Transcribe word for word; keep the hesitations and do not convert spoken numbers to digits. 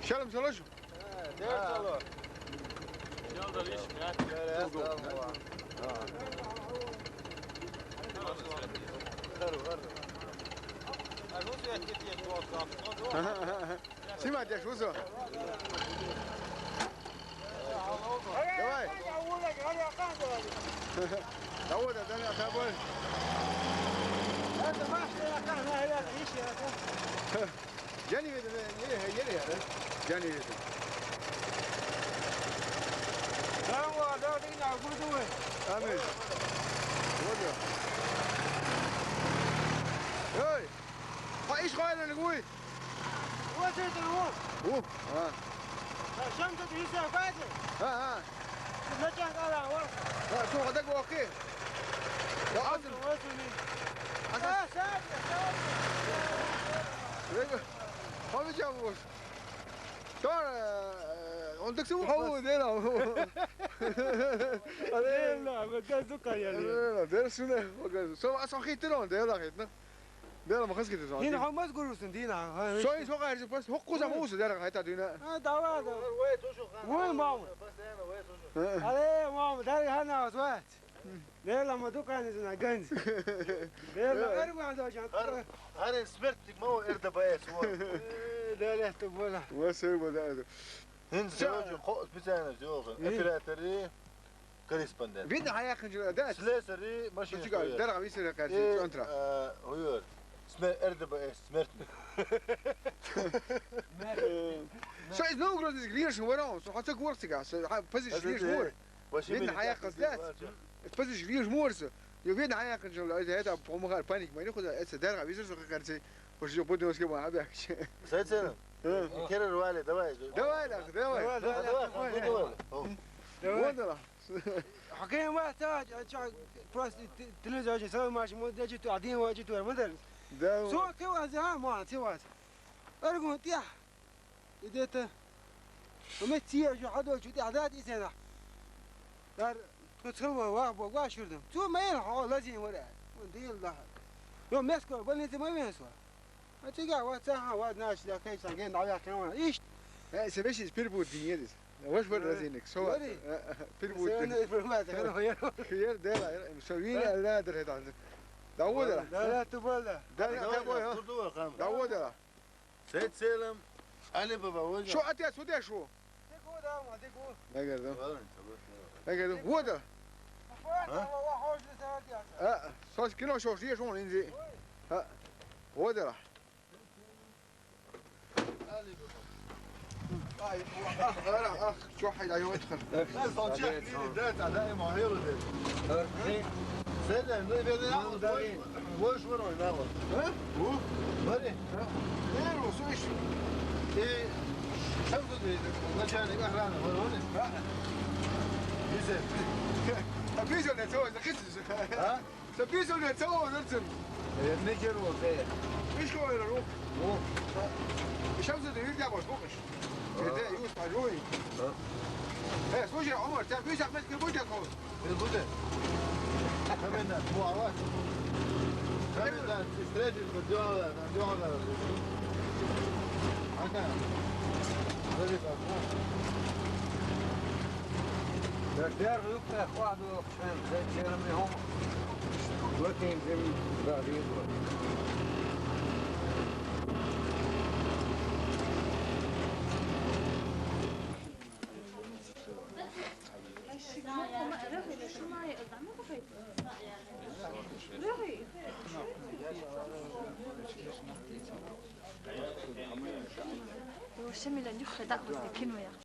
Шалом, шалом. Снимать деш вузу. Давай. Давай, давай, давай. Джани ведь, э, еле, еле, еле, да? Джани ведь. Амин. Вот я. Эй! Ха, иш хайна лгуй. Ух, а. Шамта диза фазе. А, а. Начан ала ва. А, что, хода гохи. Я азм. Азм. А, сад, сад. Рего. Хами чавуш. Тор, э, он так су хау дела. Дела, вот так су кая. Дела, дела су не. Со асан хитро, дела хитна. Дела ма хас хитро. Хин хамас гурусун дина. Сой со гайр пас хокку за мус дела хайта дина. А, дава, дава. Вай, мама. Постоянно вай, слушай. Але, мама, дала хана вай. Дела ма дукан из на ганз. Дела эрван да жан. Гьар, гьар смертник ма РДБС, вот. Э, дела ту бола. Ва сер бола. Хин сёжи хо специально сёжи. Операторы, корреспондент. Видно, хаяхын жила, да? Слесари, машина. Чига, дара висера карси, центра. Хуёр. Смер РДБС, смертник. Со из новгородских лирш ворон, со хотя горсига, со позиш лирш вор. Видно, хаяхын, да? Позиш лирш морсо. Ё, видно, хаяхын жила, это помогает паник, мани худа, это дара висера со карси. Хош ё будем ски ма хабяк. Сайтсен. Керер вали, давай. Давай, давай. Давай, давай. Давай. Хаким ва та, просто телевизор же самый маш, мы даже ту один ваджи ту армадер. Да. Со ке ва за ма, те ва. Аргун тя. Идет. Умет тия же хадо чу тя дат исена. Дар то цхыл ва ва бо ва шурдым. Цу мел ха лазин вара. Он дил да. Ё меско больница ма вен со. А тига ва ца ха ва наш да кай са ген да я кан иш. Э, се веши спир бу диньедис. Ваш вар лазиник. Со ва. Спир бу дин. Хер дела, со вин ла дер хедан. Да вода. Да ту бола. Да да бо. Да вода. Сет селам. Али баба, вот. Шо атя, сюда шо? Дегу да ма, дегу. Эгер да. Эгер да. Вода. А, сос кино шо, шо, шо, инзи. А, вода. Ай, ах, ах, ах. شو حيل أيوة يدخل؟ صوتي حليل دات على إيه ماهيرو دات. سيدنا، نبي نعمل وش ورا نعمل. ها؟ هو؟ بري. غير وسويش. إيه. شو تدري؟ ما كان يقهر أنا، ولا هون. ها؟ يزن. أبيزو نتوه، نخس. ها؟ Sa piso ne celo zrcem. Nećer o te. Viš ko je ruk? O. Išao se da vidi ja baš bukaš. Ede, jus pa joj. E, slušaj, Omar, te piso Ahmet ke bude ko. Ne bude. Kamen da, bu avat. Kamen da, sredi ko diola, na diola. Aka. Hadi bak. Dört yer yok da, kuadu. شمل النخ دعوة كنوية.